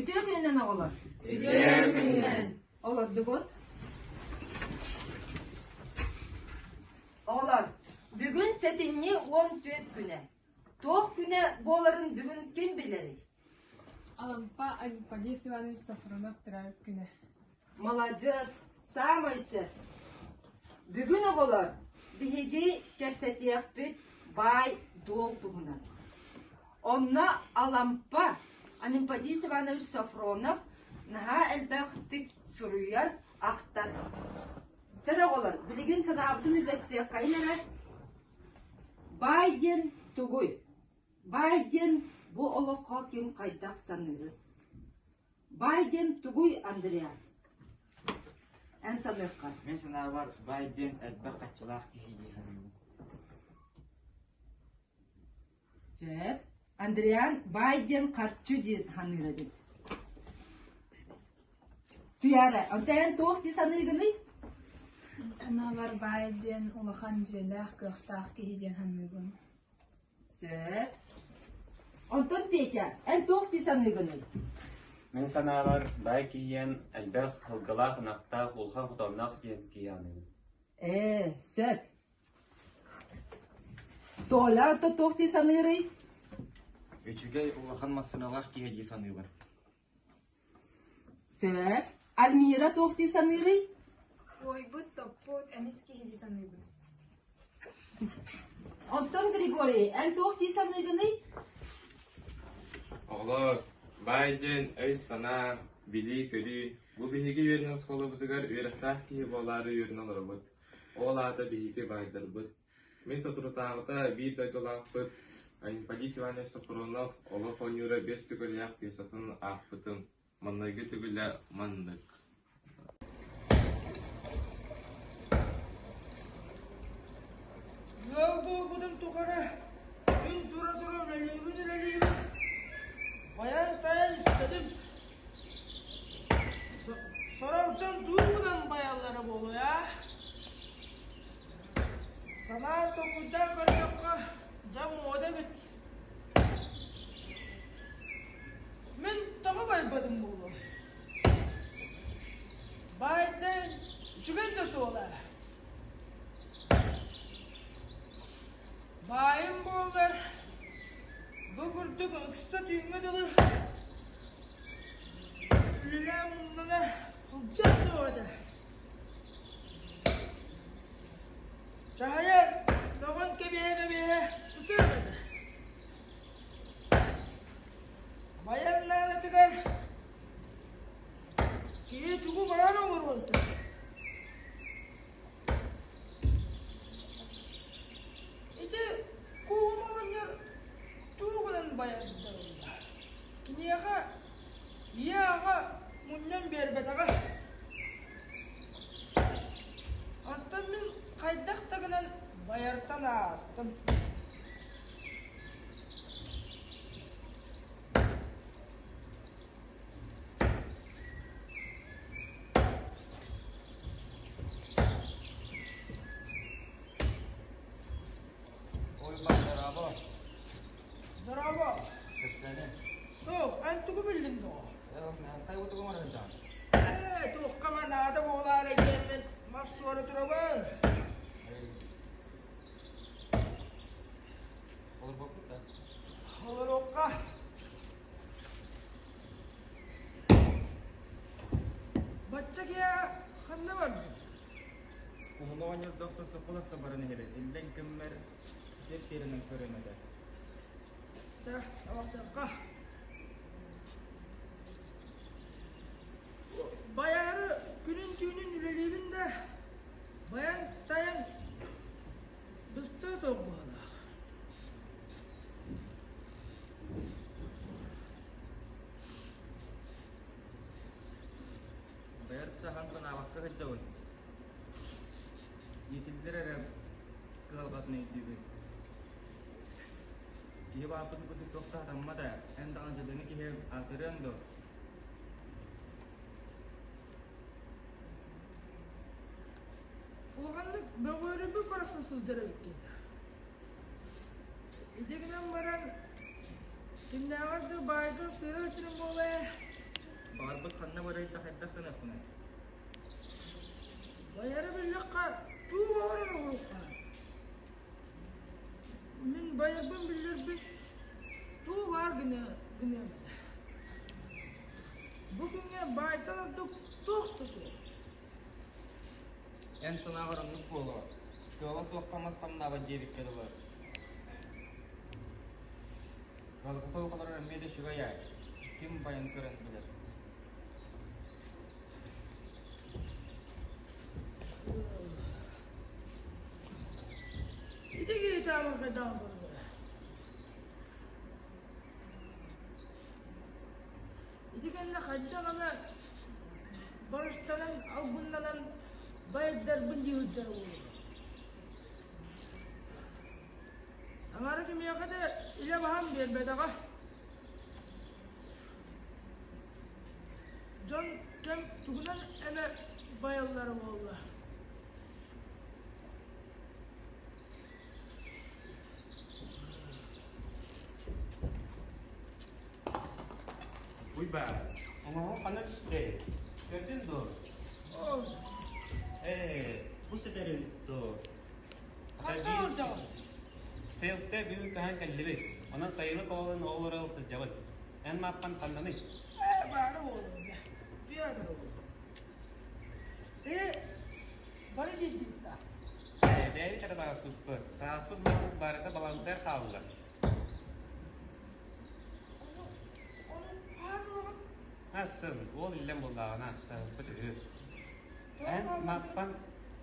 Үтүө күнүнэн оҕолор! Үтүө күнүнэн! Олордугут? Оҕолор, бүгүн сэтинньи 14 күнэ. Туох күнэ буоларын бүгүн ким билэрий? Алампа Анемподист Иванович Софронов төрөөбүт күнэ. Маладьыас, саамай сөп. Бүгүн оҕолор биһиги кэпсэтиэхпит баай-дуол туһунан. Онно Алампа Анемподист Иванович Софронов наһаа элбэхтик суруйар, ахтар. Чэ оҕолор, билигин санаабытын үллэстиэххэйин эрэ. Баай диэн тугуй? Баай диэн бу олоххо ким хайдах саныырый? Баай диэн тугуй, Андреа? Эн саныаххар. Мин санаабар, баай диэн элбэх харчылаах киһи дии саныыбын. Сөп. Андриан баай диэн харчы диэн саныыр эбит. Туйаара, онтон эн туох дии саныыгыный? Мин санаабар баай диэн улахан дьиэлээх, кыахтаах киһи диэн саныыбын. Сөп. Онтон Петя, эн туох дии саныыгыный? Мин санаабар, баай киһиэн элбэх сылгылаах, ынахтаах, улахан хотонноох диэн киһи аныыбын. Ээ, сөп. Толя, онтон туох дии саныырый? Үчүгэй улахан массыыналаах киһи дии саныыбын. Сөп. Альмира туох дии саныырый? Уойбут-топпут, эмис киһи дии саныыбын. Онтон Григорий, эн туох дии саныыгыный? Оҕолоор, баай диэн өй-санаа, билии-көрүү. Бу биһиги үөрэнэр оскуолабытыгар үөрэхтээх киһи буолаары үөрэнэ олоробут. Ол аата биһиги баайдарбыт. Мин соторутааҕыта биир дойдулаахпыт Анемподист Иванович Софронов «Олох оонньуура биэс төгүллээх» пьесатын аахпытым. Маҥнайгы төгүлэ маннык Ыал буолбутум тухары күн тура-тура үлэлиибин-үлэлиибин, байан-тайан испэтим. Сорох дьон тугунан байаллара буолуо аа? Санаан толкуйдаан көрдөххө, дьэ муода эбит. Мин тоҕо байбатым буолуо? Баайдан үчүгэй да суола. Баайым буоллар, бу курдук ыкса түүҥҥэ дылы үлэлээн муннана сылдьар суох этэ. Чаһыйан, тоҕон кэбиһэ-кэбиһэ сытыам этэ. Байан наадатыгар киһи тугу баҕар оҥоруон сөп. Ити кууһум оҕонньор тугу гынан байарда ылла? Киниэхэ ийэ-аҕа мунньан биэрбэтэҕэ. Оттон мин хайдах да гынан байартан аастым. Уйбаан, дорообо. Дорообо. Кэпсээни. Суох, эн тугу биллиҥ доҕор? Хай утугу оҥорон дьаҕын. Ээ, туохха наада буолаары диэммин мас суора турабын. Олорбоппут да? Олоруохха. Бачча киһи ханна бардын? Уһун оҕонньордоохтон соппуласта баран иһэбит. Иллэҥ күммэр сир тиэринэн көрүөм этэ. Чэ, абахтыахха. Байаары күнүн-түүнүн үлэлиибин да, байан-тайан быстыа суох быһыылаах. Бэйэр сахан санаабакка сылдьабын. Иитиллэр эрэ кыһалҕатын өйдүүбүн. Киһи бааппытын курдук туох да сатаммат ээ. Эн даҕаны дьадаҥы киһи аатырыаҥ дуо? Улаханнык бөҕүөрүбүт барахсан сылдьар эбиккин. Ити гынан баран, кимнээҕэр да баайга сыра өтөрүн буолуо ээ. Баҕарбыт ханна барай да хайдах гыныахпыный? Байары биллэххэ, туу баҕарар оҕуруохха. Мин байарбын биллэрбин туу баар гыныам этэ. Бу күҥҥэ баайтан ордук туох да суох. Эн санааҕар оннук буолуо, кыала суох хамнас хамнаабат диэбиккэ дылы. Кыалгыта олорор эмиэ да үчүгэй ээ, ким байан көрөн билэр. Ити киһи чаабырҕайдаан көрдө. Ити кэннэ хайдах эмэ барыстанан, албыннанан байдарбын диэбиттэрэ буолуо. Аҥара кимиэхэ да илэ баһан биэрбэтэҕэ. Дьон кэм тугунан эмэ байаллара буолла. Уйбаан, оҥоһуҥ ханна түстэй? Көрдүн дуо? Ээ, бу сытар эбит дуо? Ханна олордоҕун? Сыалта бүгүн көһөн кэллибит. Онон сайылык оҕолорун оҕолоро сылдьабыт. Эн мааппан ханнаный? Ээ, баара буолуо. Федор буолуо. Ээ, бары диэдибит да. Ээ, бэйэбит эрэ таҕыспыппыт. Таҕаспыт барыта балантыар хаалла. Ону, ону хаан ылаҕын? Асын, уол иллэн буоллаҕына, таһыппыт үһү. Эн маппан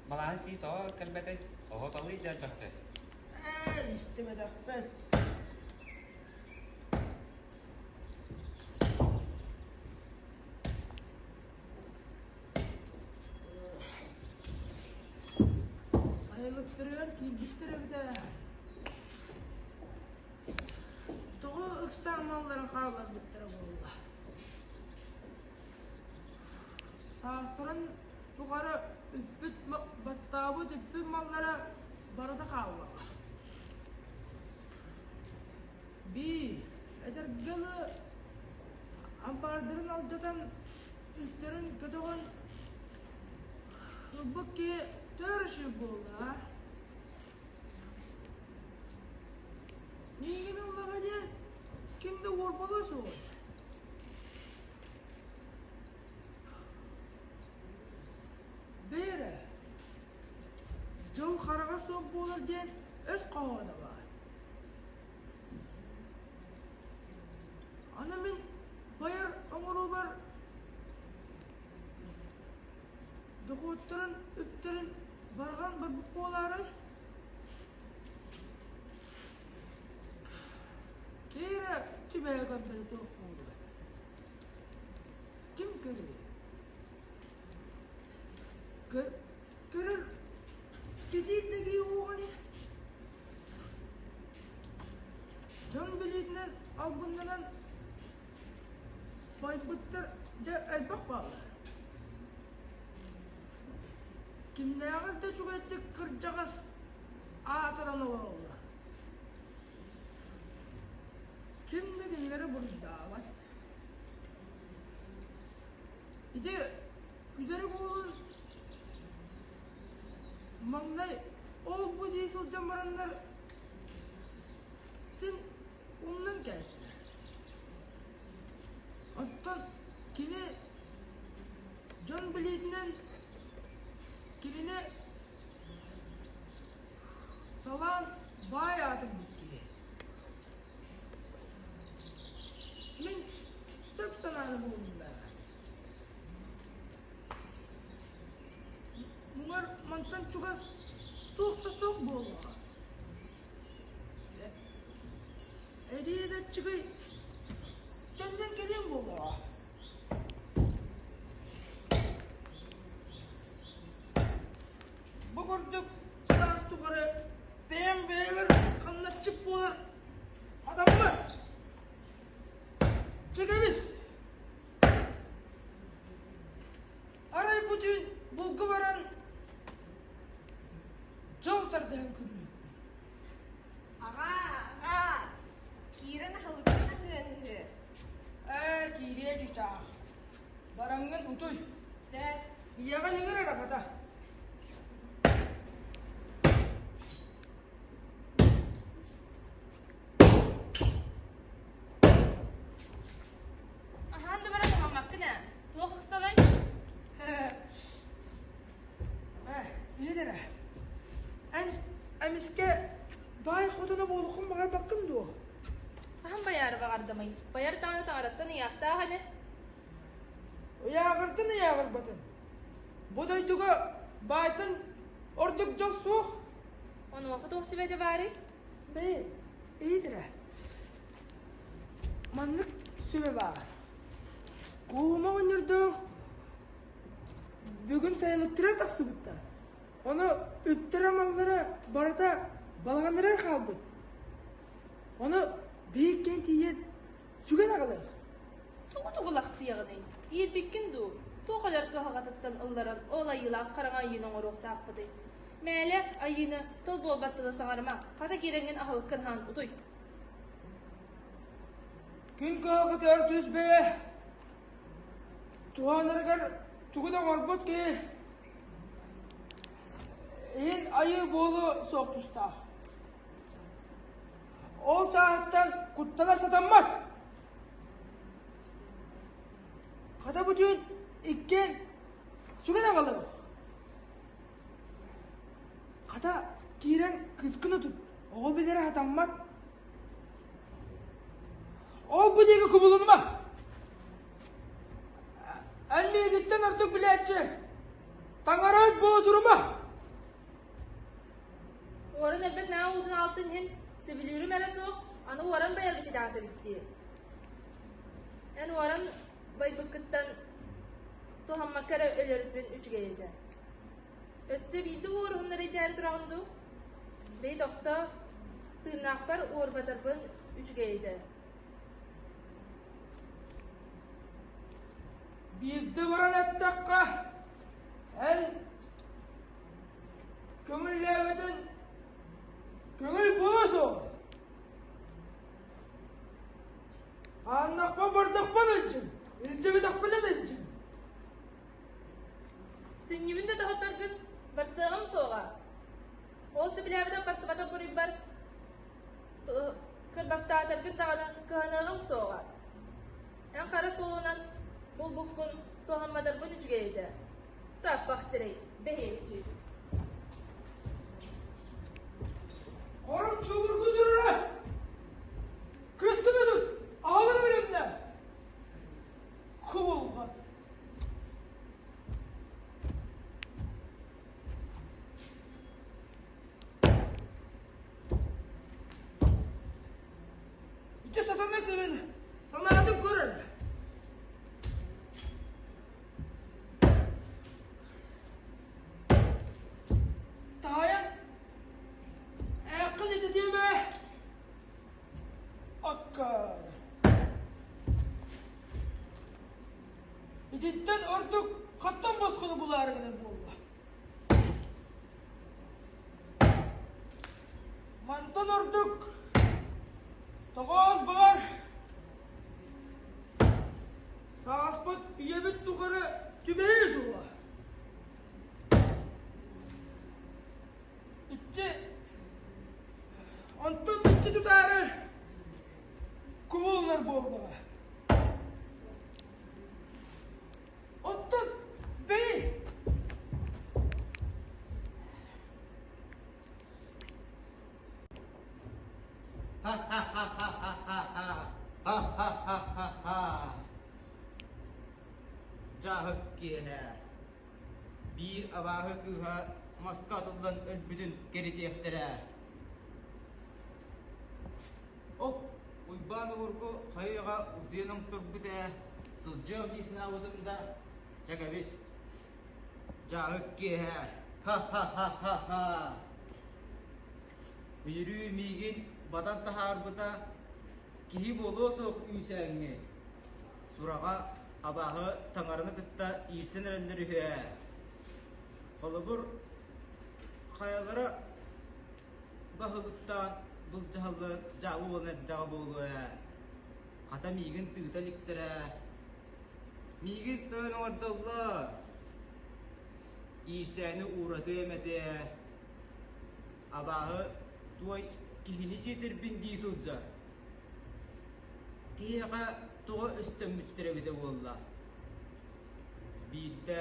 балаһан сии тоҕо кэлбэтэй? Оҕо балый да элбэхтэ. Ээ, истибэтэхпин. Сайылыктарыгар киирбиттэр эбит ээ. Тоҕо ыксаан малларын хаалларбыттара буолла? Саастарын тухары үппүт баттаабыт үппүт маллара барыта хааллаҕа. Бии, этэргэ дылы, ампаардарын алдьатан, үстэрин көтөҕөн ылбыт киһи төрүшү буолла. Миигин ыллаҕа диэн ким да уорбалыа суоҕа. Бээрэ, дьыл хараҕа суох буолар диэн өс хоһооно баар. Аны мин байар оҥоруубар дохуоттарын, үптэрин барҕан барбыт буолаарай? Киирэ түбэһэ көрдөрө туох буолуой? Ким көрүөй? Көрөр кэтиир да киһи уоҕун Дьон билиитинэн албыннанан байбыттар дьэ элбэх бааллар. Кимнээҕэр да үчүгэйдик кырдьаҕас аатыран олороллор. Ким да кинилэри буруйдаабат. Ити күдэри буолун маҥнай ол-бу дии сылдьан бараннар син умнан кээстилэр. Оттон кини дьон билиитинэн кинини талаан баай аатырбыт киһи. Мин сөп санааны булуннум ээ. Муҥар мантан чугас туох да суох буолуоҕа. Эрии да аччыгый төннөн кэлиэм буолуоҕа. Бу курдук саас тухары бэйэм бэйэбэр хамначчыт буолар адаммар. Чэ кэбис! Арай бу түүн булгу баран дьол тардыһан күлүүппүн. Аҕаа, аҕаа, киирэн аһылыккын аһыан үһү. Ээ, киириэ чычаах. Бараҥҥын утуй. Сэр. Ийэҕин ыҥыр эрэ хата. Аһаан да баран уһаммаккын ээ. Туох ыксалай? Ээ, иһит эрэ. Эн эмискэ баай хотуна буолуоххун баҕарбаккын дуо? Хаһан байаары баҕардамый? Байар даҕаны таҥараттан ыйаахтаах ини. Ыйааҕыртын ыйааҕырбатын. Бу дойдуга баайтан ордук дьол суох. Онуоха туох сүбэтэ баарый? Бэйи, иһит эрэ. Маннык сүбэ баар. Кууһума оҕонньордоох бүгүн сайылыктара тахсыбыттар. Ону үптэрэ-маллара барыта балаҕаннарыгар хаалбыт. Ону биир киэн тиийэн сүгэн аҕалыах. Тугу тугулахсыйаҕыный? Иирбиккин дуу? Туох өлөр кыһалҕатыттан ылларан ол айыылаах хараҥа айыыны оҥоруохтаахпытый? Мээлэ, айыыны, тыл буолбат тылы саҥарыма, хата киирэҥҥин аһылыккын аһаан утуй. Күн кыһалҕатыгар түс бэйэ туһанарыгар тугу да оҥорбут киһи иһин айыы буолуо суох тустаах. Ол чааһыттан куттана сатаммат. Хата бу түүн иккиэн сүгэн аҕалыах. Хата киирэн кыыскын утут, оҕо билэрэ сатаммат. Ол бу диэки кубулунума. Эн миигиттэн ордук билээччи, таҥараат буола турума. Уоран өлбөт мээ уутун аалтын иһин сөбүлүүрүм эрэ суох, аны уоран байарбыт итэҕэс эбит дии. Эн уоран байбыккыттан туһаммакка эрэ өлөрбүн үчүгэй этэ. Өссө биирдэ уоруһуннара итээри тураҕын дуу? Бэйи тохтоо, тыыннаахпар уорбатарбын үчүгэй этэ. Биирдэ баран эттэххэ, эн көҥүллээбэтин көҥүл буолуо суоҕа. Хааннахпын бардахпын илдьин, илдьибитэхпинэ да илдьин. Сүнньүбүн да тоһутаргын барсыаҕым суоҕа. Ол сөбүлээбитим барсыбатах буруйбар кырбастаатаргын даҕаны кыһаныаҕым суоҕа. Эн хара суолунан булбуккун туһамматарбын үчүгэй этэ. Саппах сирэй, бэһиэччи. Хорум чуубургу турара! Кыскын ытыт, аһылыгы билимнэ! Кубулҕат! Ити сатана кыын санаатын көрөр. Таайан ээххин ититиэмэ аккаар. Ититтэн ордук хаттан босхону булаары гынар буолла. Мантан ордук тоҕоос баҕар сааспыт үйэбит тухары түбэһиэ суоҕа. Иччи онтон иччи тутаары кубулунар буоллаҕа. Оттон бэйи Ха-ха-ха-ха-ха! Дьааһык киэһэ биир абааһы кыыһа маска атыллан өлбүтүн кэритиэхтэрэ. Оп, Уйбаан обургу хайыаҕа утуйан оҥторбут ээ, сылдьыам дии санаабытым да, чэ кэбис, Дьааһык киэһэ ха-ха-ха-ха-ха! Үнүрүү миигин батан таһаарбыта киһи буолуо суох үүсээҥҥэ. Сураҕа абааһы таҥараны кытта иирсэн эрэллэр үһү ээ. Холобур, хайалара баһылыктаан былдьаһаллар дьаабы буолан эрдэҕэ буолуо ээ. Хата миигин тыыта иликтэрэ. Миигин тойон оҥордоллор. Иирсээни ууратыам этэ. Абааһы туой киһини сиэтэрбин дии сылдьар. Киһиэхэ тоҕо өстөммүттэр эбитэ буолла. Биирдэ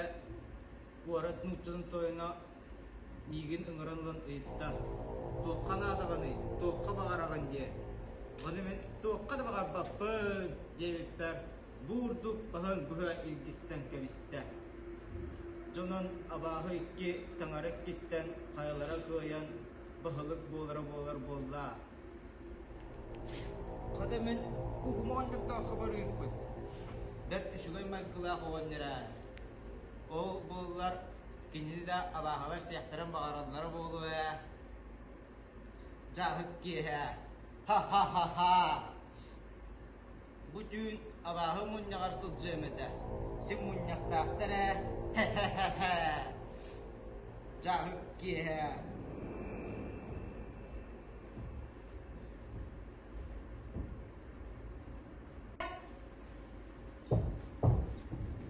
куорат нууччатын тойоно миигин ыҥыран ылан ыйытта: «Туохха наадаҕыный, туохха баҕараҕын?» диэн. Ону мин «Туохха да баҕарбаппын» диэбиппэр, бу урдук баһын быһа илгистэн кэбистэ. Дьонун абааһы икки таҥара иккиттэн хайалара кыайан баһылык буолара буолар буолла. Хата мин куһума оҕонньордооххо барыыппын. Бэрт үчүгэй майгылаах оҕонньор ээ. Ол буоллар кинини да абааһылар сиэхтэрин баҕараллара буолуо ээ. Дьааһык киэһэ ха-ха-ха-ха Бу түүн абааһы мунньаҕар сылдьыам этэ. Син мунньахтаахтар ээ, һэ-һэ-һэ-һэ. Дьааһык киэһэ.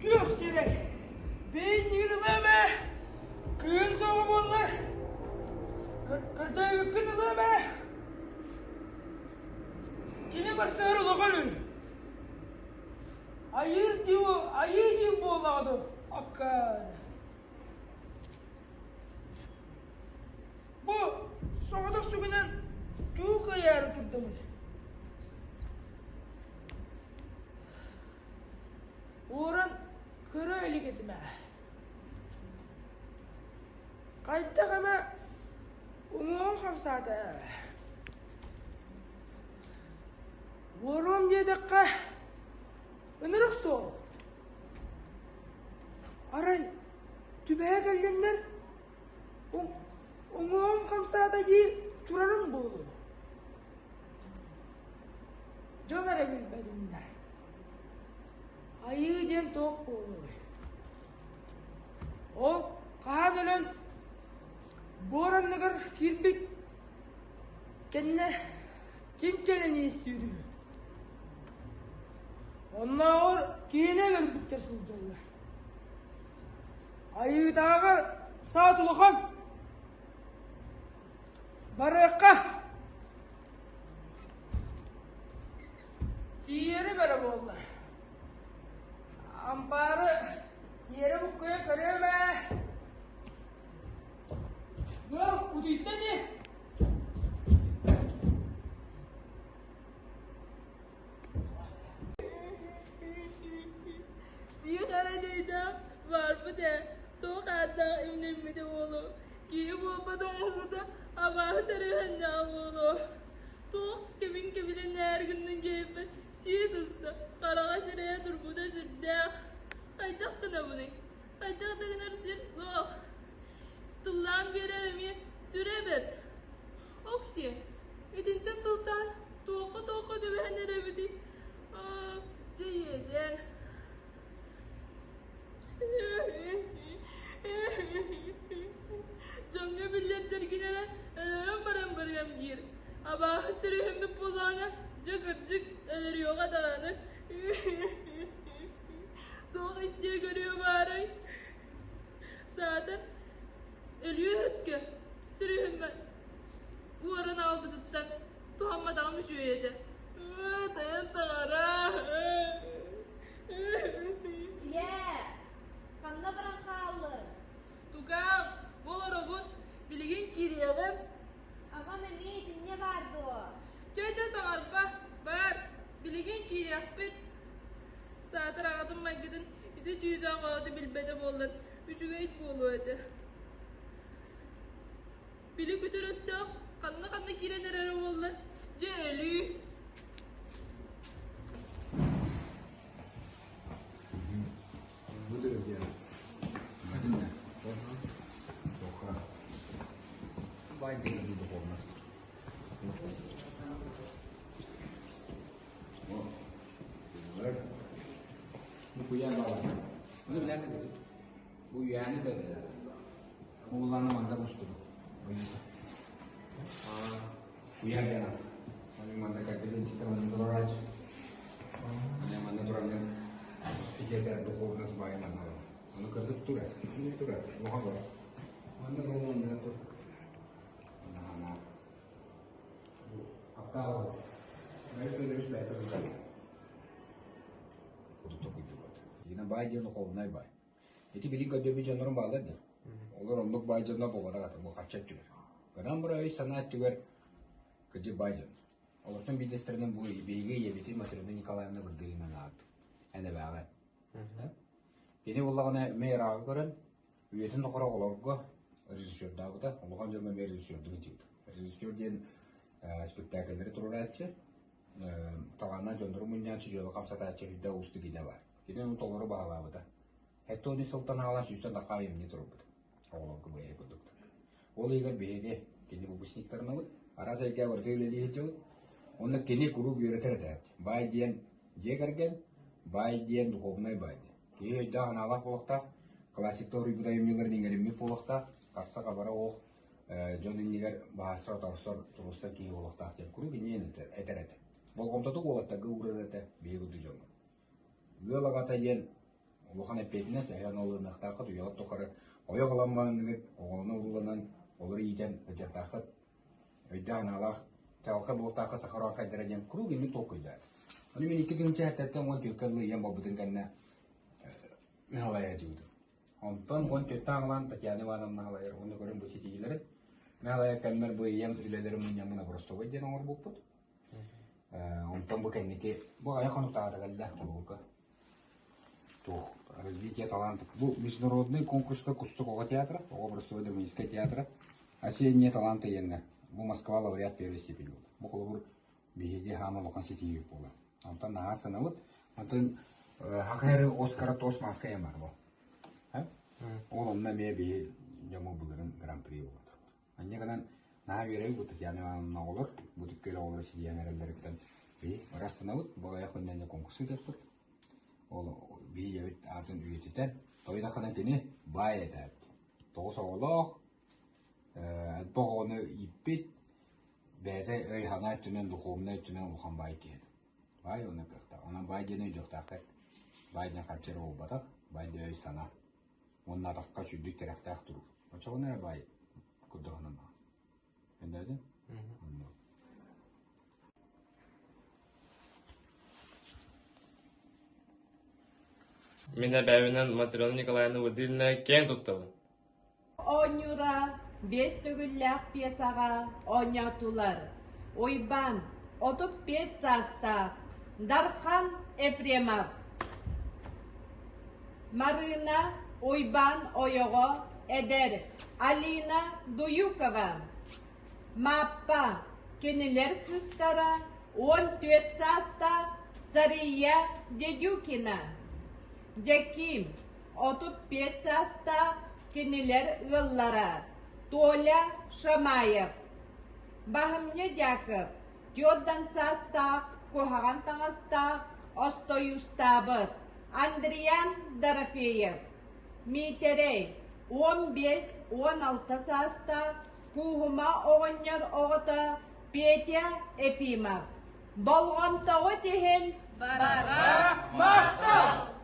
Күөх сирэй, бэйин ылыам ээ, кыын соҕу буоллар, көрдөөбүккүн ылыам ээ. Кини барсыгар улахан үһү. Айыыр дии айыы диир буоллаҕа дуо, аккааны. Бу соҕотох сүгүнэн тугу кыайаары турдубут? Уоран көрө илик этим ээ. Хайдах эмэ уҥуоҕум хамсаата ээ. Уоруом диэтэххэ, ынырык суол. Арай түбэһэ кэллиннэр, уҥуоҕум хамсаата дии турарым буолуо. Дьон эрэ билбэтиннэр. Айыы диэн туох буолуой? Ол хаһан өлөн буор анныгар киирбит кэннэ ким кэлэн иистүүрүй? Оннооҕор киинэ өлөрбүттэр сылдьаллар. Айыытааҕар саат улахан. Барыахха. Тиийэрим эрэ буолла. Ампаары тиэрэ буккуйа көрүөм ээ. Ыал утуйда ини. Биир хара дьайдаах баарбыт ээ, туох ааттаах имнэммитэ буолуо, киһи буолбатах оҥоһуута абааһы сөрүөһэннээх буолуо. Туох кэмин кэбилэнээр гыннын диэбиппэр сии сыста, хараҕа сирэйэ турбута сүрдээх. Хайдах гынабыный? Хайдах да гынар сир суох. Тыллаан биэрэр эмиэ сүрэ бэрт. Оксиэ, итинтэн сылтаан туохха-туохха түбэһэн эрэбитий? Аа, дьэ иэдээн. Дьоҥҥо биллэрдэргин эрэ өлөрөн баран барыам диир. Абааһы сүрүһүммүт буоллаҕына, дьэ кырдьык өлөрүөҕэ даҕаны. Туох истиэ көрүө баарай? Саатар өлүө өскө сүрүһүммэт уоран аҕалбытыттан туһамматаҕым үчүгэй этэ. Тайан таҥара. Ийээ, ханна баран хааллыҥ? Тукаам, бу олоробун, билигин киириэҕим. Аҕам эмиэ итиннэ баар дуо? Чэ-чэ саҥарба, бар, билигин киириэхпит. Саатар аҕатын майгытын ити чыычаах оҕото билбэтэ буоллар, үчүгэй буолуо этэ. Били күтүр өстөөх ханна-ханна киирэн эрэрэ буолла, дьэ өлүү. Бу үйэни көрдө. Ууланы мандар устубут. Уйа дьана. Аны манна кэлбитин истэ манна турарааччы. Аны манна тураммын. ситэтэр духуобунас баайын аналын. Ону кырдык турар, турар, улахан бар. Манна олоҥҥо тур. Аптаал Бэйэ бэйэтэ Кудутокуйдубат. Ина баай диэн духовнай баай. Ити билин көрдөбү дьоннорун бааллар да. Олор оннук баай дьонно буолбатах ата бу харчы өттүгэр. Гынан бара өй санаа өттүгэр кырдьык баай дьон. Олортон биирдэстэринэн бу биһиги ийэбитин Матрена Николаевна Бырдыгынан аат. Эн эбээҕэ. Кини буоллаҕына эмиэ ырааҕы көрөн, үйэтин тухары оҕолорго режиссердаабыта, улахан дьоҥҥо эмиэ режиссердуу сылдьыбыта. Режиссер диэн спектакльлэри туруорааччы, талааннаах дьоннору мунньааччы, дьыала хамсатааччы үрдэ уустук идэ баар. Кини ону толору баһылаабыта. Сэттэ сылтан хаалан сүүстэн тахха айымньы турбут. Оҕолорго бэйэ курдуктар. Ол иһигэр биһиги кини выпускниктарынабыт, араас эйгэ барыта үлэлии сылдьабыт. Онно кини куруук үөрэтэр этэ. Баай диэн дьиэ кэргэн, баай диэн духуобунай баай диэн. Киһи өйдөөх-санаалаах буолуохтаах, классиктар уруйбут айымньыларын иҥэриммит буолуохтаах, харса-хабара оох дьон иннигэр баһассар оторсор туруорсар киһи буолуохтаах диэн куруук иннинэн этэр этэ. Болҕомтотук уолаттарга уурар этэ биһиги курдук дьоҥҥо. Ыал аҕата диэн улахан эппиэтинэс эһэн ылыныахтааххыт үйэҕит тухары ойох ылан бараҥҥыт оҕону урууланан олору иитэн ыдьахтааххыт өйдөөх анаалаах чаҕылхай буолуохтаахха саха хайдара диэн куруук инник толкуйдаат. Ону мин 2007-тэн 14 дылы ийэм буолбутун кэннэ Михалайа дьыбытым. Онтон 14 аҕалаан Татьяна Ивановна халайар уонна көрөн бу ситиһиилэри Михалайа кэммэр бу ийэм үлэлэрин мунньаммын образцовай диэн оҥорбуппут. Онтон бу кэнники бу айа хонуктааҕыта кэллэ холобурга. Туох развитие талантов. Бу международный конкурска Кустук оҕо театра, оҕо образцовай драматическай театра осенние таланты иэннэ. Бу Москва лауреат первой степени буолла. Бу холобур биһиги хаама улахан ситиһии буолар. Онтон наһаа санабыт. Онтон хахайры Оскара тос маска бар бу. Ол онно эмиэ биһи дьомо былырын гран-при буолар. Анньа гынан наһаа үөрэбит бу Татьяна Ивановна оҕолор, бу түккүөр оҕолоро сидиэн эрэллэриттэн биһи ырастанабыт, бу айах күннэнне конкурс ыытыахпыт. Ол биһи ийэбит аатын үйэтитэн, тойдахына кини баай этээт. Тоҕус оҕолоох, элбэх оҕону ииппит, бэйэтэ өй-санаа өттүнэн, духуобунай өттүнэн улахан баай киһи. Баай уонна кыахтаах. Онон баай диэн өйдүөхтээхтэр. Баай диэн харчы эрэ буолбатах, баай диэн өй-санаа. Уонна атахха сүрдүк тирэхтээх турук. Оччоҕуна эрэ баай курдугунан Өндөөдүн? Онно. Мин эбээбинэн Матрена Николаевна Владимировна киэн туттабын. Оонньуура биэс төгүллээх пьесаҕа оонньоотулар Уйбаан 35 саастаах Дархан Ефремов, Марыына Уйбаан ойоҕо эдэр Алина Дуюкова, Мааппа кинилэр кыыстара 14 саастаах Сария Дедюкина, Дьэкиим 35 саастаах кинилэр ыаллара Толя Шамаев, Баһымньы Дьаакып түөртэн саастаах куһаҕан таҥастаах остойуустаабыт Андриан Дорофеев, Миитэрэй 15-16 саастаах Кууһума оҕонньор оҕото Петя Ефимов. Болҕомтоҕут иһин Барҕа махтал!